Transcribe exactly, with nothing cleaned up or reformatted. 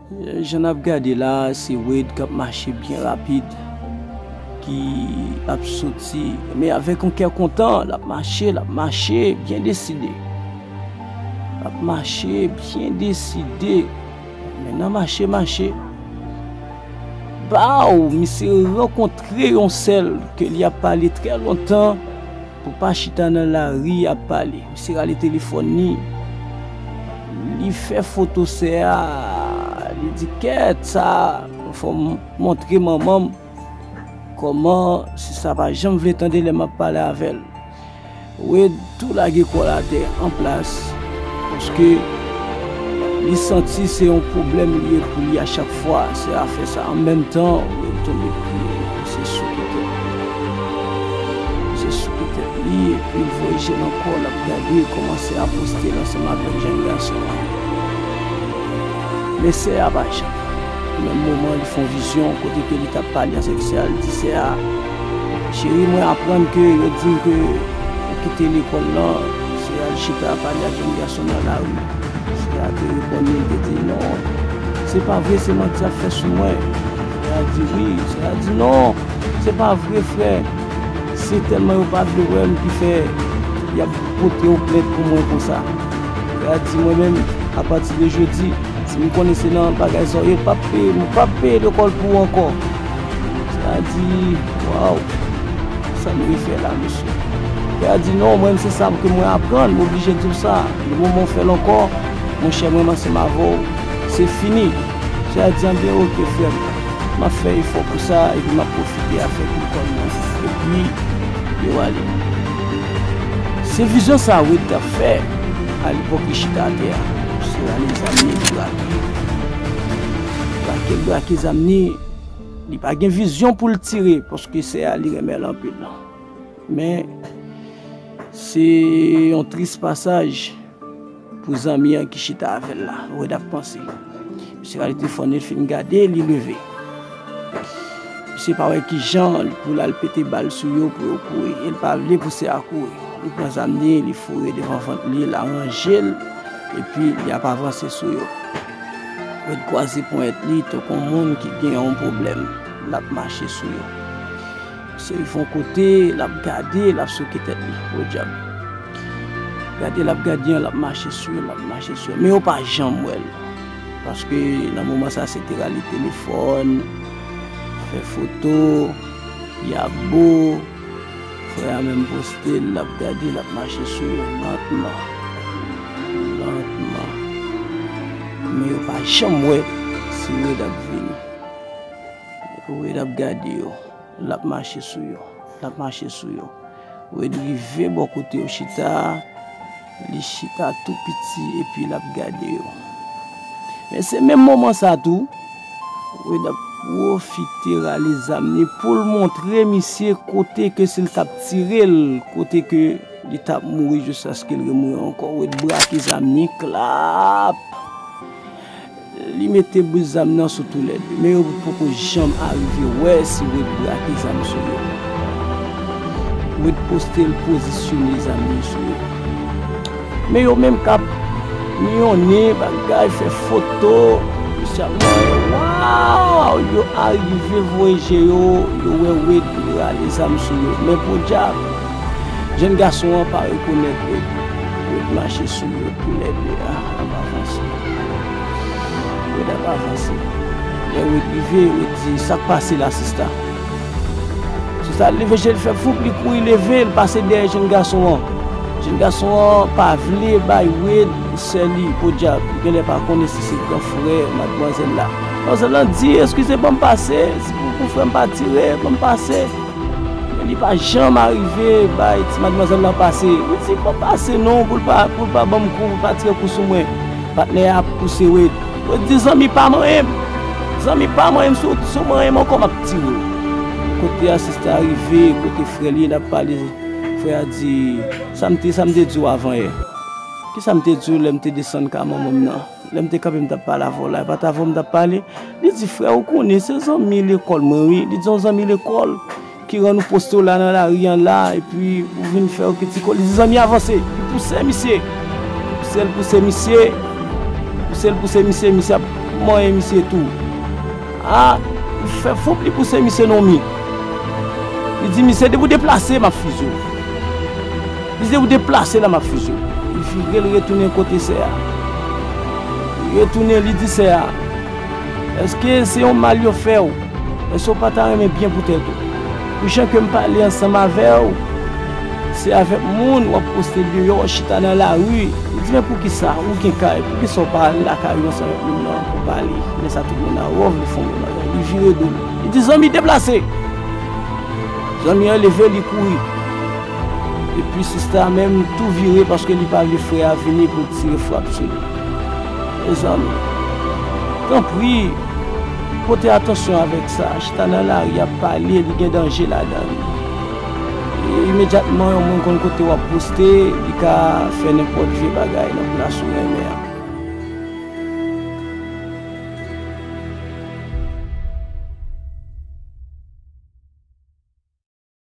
Jan n ap gade la, se Wade k ap mache byen rapid, ki ap soti, men avèk yon kè kontan, l ap mache, l ap mache byen deside. L ap mache byen deside. Men nan mache, mache, baw, misye rankontre yon sè ke li ap pale trè lontan pou pa chita nan lari ap pale. Misye rale telefòn li, li fè foto sè a, li di, "Kèt sa, fò m montre manman m kòman si sa pa janm vle tande lè m ap pale avè l." Wade tou lage kò l atè an plas, paske li santi se yon pwoblèm li ye pou li a chak fwa sè a fè sa. An menm tan, Wade tonbe kriye, misye souke tèt li. Misye souke tèt li, epi l voye je l ankò, l ap gade kòman sè a poste l ansanm avèk jèn gason an. Men sè a pa janm. Menm moman, li fè yon vizyon kote ke li t ap pale avèk sè a, li di sè a, "Cheri, mwen aprann ke yo di m ke ou kite lekòl lan." Sè a chita ap pale ak jèn gason nan lari. Sè a te reponn li, li te di, "Non, se pa vre, se manti y ap fè sou mwen." Frè a di, "Wi." Sè a di, "Non, se pa vre, frè. Se tèlman yo pa vle wè m ki fè y ap pote yon plent pou mwen konsa." Frè a di, "Mwen menm, apati de jodi, si m konnen se nan bagay sa w ye, m p ap peye, m p ap peye lekòl pou ou ankò." Sè a di, "Waw, sa m dwe fè la, mesye?" Frè a di, "Non, mwen menm se sa ke mwen aprann, m oblije di w sa. Nan moman w fè l ankò, monchè, mwen menm ansanm avè w, se fini." Sè a di, "Anben, oke, frè m. M ap fè efò pou sa, epi m ap pwofite avèk lekòl mwen." Epi, yo ale. Se vizyon sa Wade t ap fè alepòk li chita atè a. Se rale zam li, li brake. Brake, brake zam li, li pa gen vizyon pou l tire, paske sè a, li renmen l anpil. Men, se yon tris pasaj pou zanmi an ki chita avè l la. Wade ap panse. Misye rale telefòn li, fin gade, li leve. Misye pa wè ki jan pou l al pete bal sou yo pou yo kouri. E l pa vle pou sè a kouri. Li pran zam li, li foure devan vant li, l aranje l, epi li ap avanse sou yo. Wade kwaze ponyèt li tankou yon moun ki gen yon pwoblèm. L ap mache sou yo. Misye rive yon kote, l ap gade, l ap souke tèt li. Podyab. Gade, l ap gade, l ap mache sou yo, l ap mache sou yo. Men yo pa janm wè l. Paske nan moman sa, se te rale telefòn, fè foto, y ap bo. Frè a menm poste l, l ap gade, l ap mache sou yo lantman. Lantman. Men yo pa janm wè si Wade ap vini. Wade ap gade yo. L ap mache sou yo. L ap mache sou yo. Wade rive bò kote yo chita a, li chita tou piti epi l ap gade yo. Men se menm moman sa tou, Wade ap pwofite rale zam li pou l montre misye kote ke si l t ap tire l, kote ke li t ap mouri jiskaske l remouri ankò. Wade brake zam li, klap! Li mete bout zam nan sou toulède, men yo poko janm arive wè si Wade brake zam sou yo. Wade poste l pozisyone zam li sou yo. Men yo menm k ap miyonnen, bagay, fè foto, misye ap manyen, waw! Yo arive voye je yo, yo wè Wade rale zam sou yo. Men podyab, jèn gason an pa rekonèt Wade. Wade mache sou yo toulède a, ap avanse. Wade ap avanse. Lè Wade rive, Wade di, "Sa k pase la, sista?" Sista leve je l, fè foup, li kouri leve, l pase dèyè jèn gason an. Jèn gason an pa vle bay Wade sè li, podyab, li genlè pa konnen si se gran frè madmwazèl la. Madmwazèl lan di, "Eskize, ban m pase, se pou, pou frè m pa tire, ban m pase." Men li pa janm arive bay ti madmwazèl lan pase. Li di, "Ban m pase non, pou l pa, pou l pa ban m kou, pou l pa tire kou sou mwen." Patnè a ap pouse Wade. Wade di, "Zanmi, pa manyen m. Zanmi, pa manyen m, si w, si w manyen m ankò, m ap tire w." Kote a sista rive, kote frè li, l ap pale. Frè a di, "Sa m te, sa m te di w avan yè? Kisa m te di w lè m te desann kay manman m nan? Lè m te kanpe, m t ap pale avè w la, e pa t avè w m t ap pale?" Li di, "Frè, ou konnen, se zanmi lekòl mwen, wi." Li di, "Yon zanmi lekòl ki rann ou poste w la nan lari an la, epi ou vin fè yo kritike w." Li di, "Zanmi, avanse." Li pouse misye. Pouse l, pouse misye. Pouse l, pouse misye. Misye ap Manyen misye tou. A, li fè foup, li pouse misye nan yon mi. Li di misye, depi w deplase, m ap fize w. Li di, depi w deplase la, m ap fize w. Li vire, li retounen kote sè a. Li retounen, li di sè a, èske se yon mal yo fè w? Èske w pa ta renmen byen pou tèt ou? Pou jan ke m pale ansanm avè w, se avèk moun w ap poste deyò, w chita nan lari. Li di, men poukisa ou gen kay? Poukisa w pa al lakay ou ansanm avèk moun nan pou pale? Men sa tout moun nan wòv, li fè yon bagay. Li vire do l. Li di, zanmi, deplase! Zanmi an leve, li kouri. Epi sista a menm tou vire paske li pa vle frè a vini pou l tire frap sou li. Mezanmi, tanpri, pote atansyon avèk sa. Chita nan lari ap pale, li gen danje ladan l. E imedyatman, yon moun konn kote w ap poste, li ka fè nenpòt vye bagay nan plas ou renmen an.